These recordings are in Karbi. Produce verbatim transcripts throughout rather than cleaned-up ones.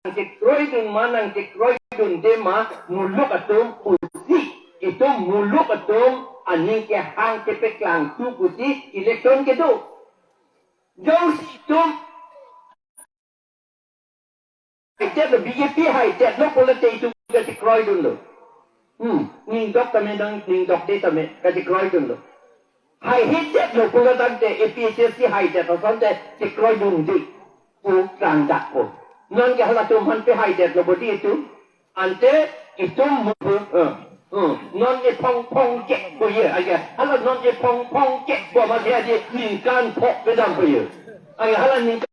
nangchekroidun ma, nangchekroidunde ma, muluk atum pusi, itum muluk atum aning kehang kepeklang tu pusi election kedo. Jongsi itum haidet lo, B J P haidet lo pulote itum kachekroidunlo. Hmm, ningdok tame nang, ningdokde tame kachekroidunlo. Haihedet lo pulo tangte A P H L C haidet asonte chekroidunde pu klangdakpo. Non ke halatum aphan pe haidet lo bodi itum. Ante itum mu-, eh, eh, non ephong phong chekpo ye, aya, hala non ephong phong chekpo ma dia di ningkan phok kedam po ye. Aya, hala ningkan,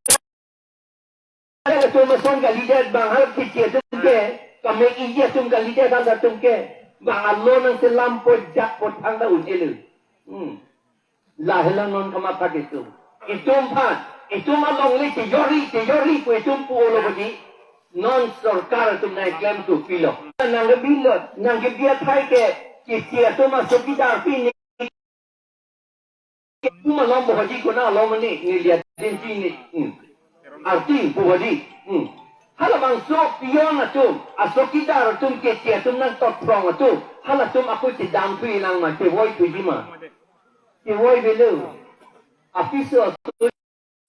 hala atum ason kalidet bang, hala kichi atum ke, kame iji atum kalidet halatum ke. Bang alo nangselampo jakpo thangta un-elo. Hmm. Lahelo non kamatha ke itum. Itum aphan, itum alongle tejori, tejori pu itum pu-olo bodi. Non sorkar atum nangklem tu pilo. Nangkebi lo, nangkebi athai ke, kichi atum a-chowkidar pini. Pu malom bohaji kona alom ni, neliya din pini. Hmm. Arti bohaji. Hmm. Halabangso peon atum, a-chowkidar atum, kichi atum nangtotphrong atum, halatum ako chedamthu ilang ma, chevoi thuji ma. Chevoi belo. Apiso atum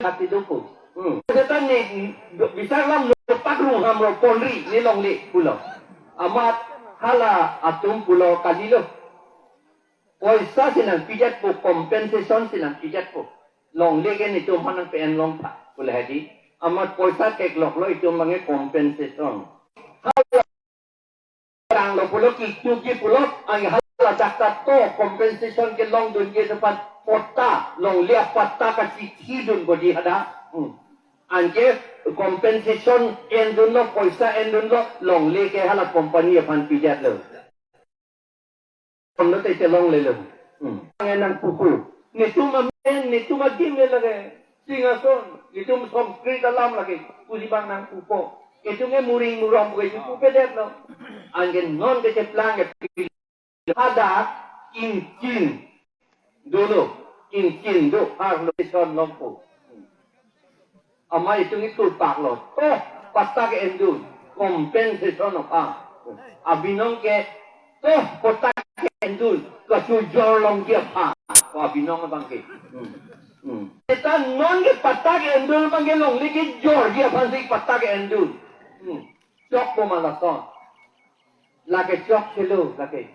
hati dopo. Hmm. Setan ni, bisar lam lopak rung hamro ponri, ne longle pulo. Amat hala atum pulo kalilo. Poisa si nangpijatpo, compensation si nangpijatpo. Longle ke netum aphan nangpe-en longtha pulo hadi. Amat poisa thekloklo itum abangke compensation. Hala tanglo pulo, kitukji pulo, ang hala dakta to compensation kelongdunji atum aphan patta, longle apatta kachithidun bodi hadak. Hmm. Anke compensation endunlo, poisa endunlo, longle ke hala company aphan pijatlo. Kono te chelonglelo. Hmm. Nge nangpupo. Netum amen, netum adim le lake. Singhason, netum Sanskrit alam lake. Pusi bang nangpupo. Netum ke muring murom ke pupo pedetlo. Anke non ke cheplang ke hadak ingchin dolo, ingchin do, arlo son longpo. Amei itum ithur paklo, toh patta ke-endun, compensation aphan. Abinong ke, toh patta ke-endun, kachojor longji aphan. Ko abinong abangke. Hmm. Hmm. Seta non ke patta ke-endun abangke longle kejorji aphan si patta ke-endun. Hmm. Chokpo ma lason. Lake chokchelo, lake.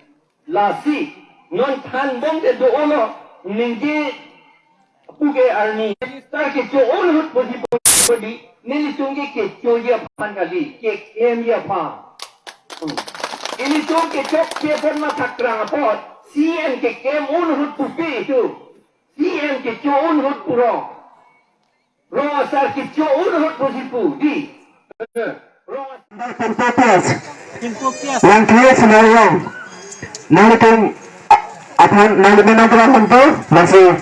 Lasi, non thanbom te do-olo, ningje puke arni. Minister kecho un ahut pusi pu di, nelitum ke kechoji aphan kali, keklemji aphan. Hmm. Ilitum kechokche aphan mathakrang apot, C M keklem un ahut pupe itum. C M kecho un ahut puro. Rong asar kecho un ahut pusi pu, di. Rong asar. Langkhias. Langkhias Sinarong. Nanglitum aphan nanglimen nangkra honto, lasi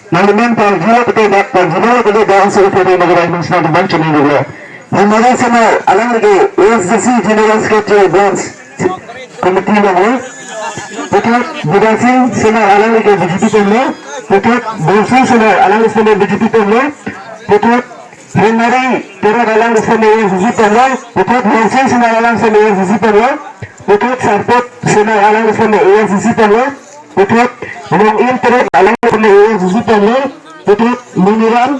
nanglimen pang jilo pete dak, pang jilo pete dak, so pete nangkra honto, nang bang chini dulu. Hemari Sena alanglike A S D C General Secretary Branch Committee along, puthot Bidya Sing Sena alanglike B J P penlo, puthot Bongsi Sena alanglike B J P penlo, puthot Hemari Terang alanglike A S D C penlo, puthot Bongsi Sena alanglike A S D C penlo, puthot Sarpot Sena alanglike A S D C penlo, puthot Rong-in Terang alanglike A S D C penlo, puthot Muniram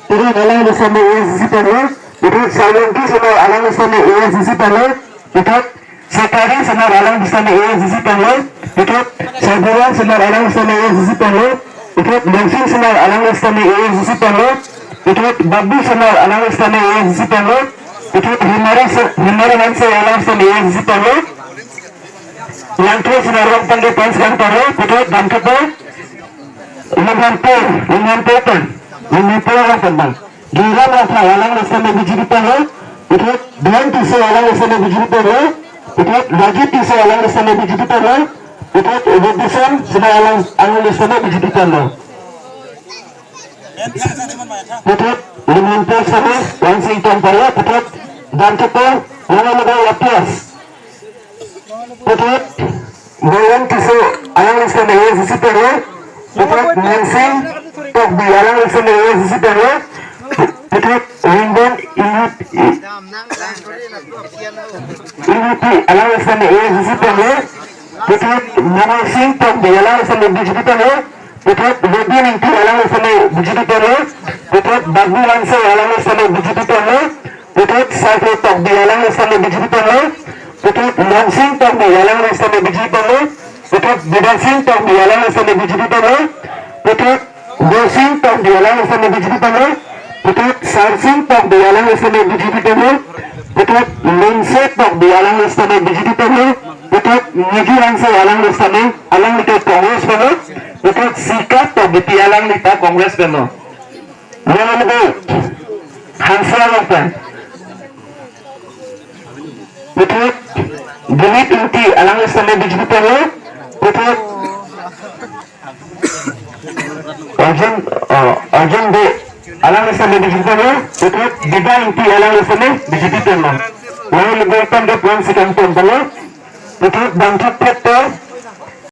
Terang alanglike A S D C penlo, puthot Salongki Sena alanglike A S D C penlo, puthot Sekari Sena alanglike A S D C penlo, puthot Saburan Sena alanglike A S D C penlo, puthot Longsing Sena alanglike A S D C penlo, puthot Babu Sena alanglike A S D C penlo, puthot Himari Se-, Himari Hanse alanglike A S D C penlo, Langthur Sena rong pangke pans kan paro, puthot Damkepo, Lumhanpur, Lumhanpur pen, Lumhanpur rong pen bang. Gilram Rongphar alanglike B J P penlo, puthot Dayan Tisso alanglike B J P penlo, puthot Rajit Tisso alanglike B J P penlo, puthot Robinson Sena alang, alanglike B J P penlo. Puthot Lumhanpur Sena, Wansing Tongpara, puthot Damkepo, Rangamaga Lapias. Puthot Dayan Tisso alanglike A S D C penlo, puthot Mansing Tokbi alanglike A S D C penlo, Puthot Ringbom Inghupi, Inghupi alangli sitame A I C C pen lo. Puthot Mono Sing Tokbi alangli sitame B J P pen lo. Puthot Robin Ingti alangli sitame B J P pen lo. Puthot Babu Wangsai alangli sitame B J P pen lo. Puthot Saiful Tokbi alangli sitame B J P pen lo. Puthot Mongsing Tokbi alangli sitame B J P pen lo. Puthot Bidan Sing Tokbi alangli sitame B J P pen lo. Puthot Bosing Tokbi alangli sitame B J P pen lo. Puthot Sarsing Tokbi alangli sitame B J P pen lo. Puthot Limse Tokbi alangli sitame B J P pen lo. Puthot Niju Hanse alangli sitame, alangli ke Congress pen lo. Puthot Sika Tokbipi alangli ta Congress pen lo. Lalu Hanse along pen. Puthot Dilip Ingti alangli sitame B J P pen lo. Puthot Arjun, uh, Arjun Bey alangli sitame B J P pen lo. Puthot Dida Ingti alangli sitame B J P pen lo. Lalu Libur pen dot one second pen lo. Puthot Bangkit Theto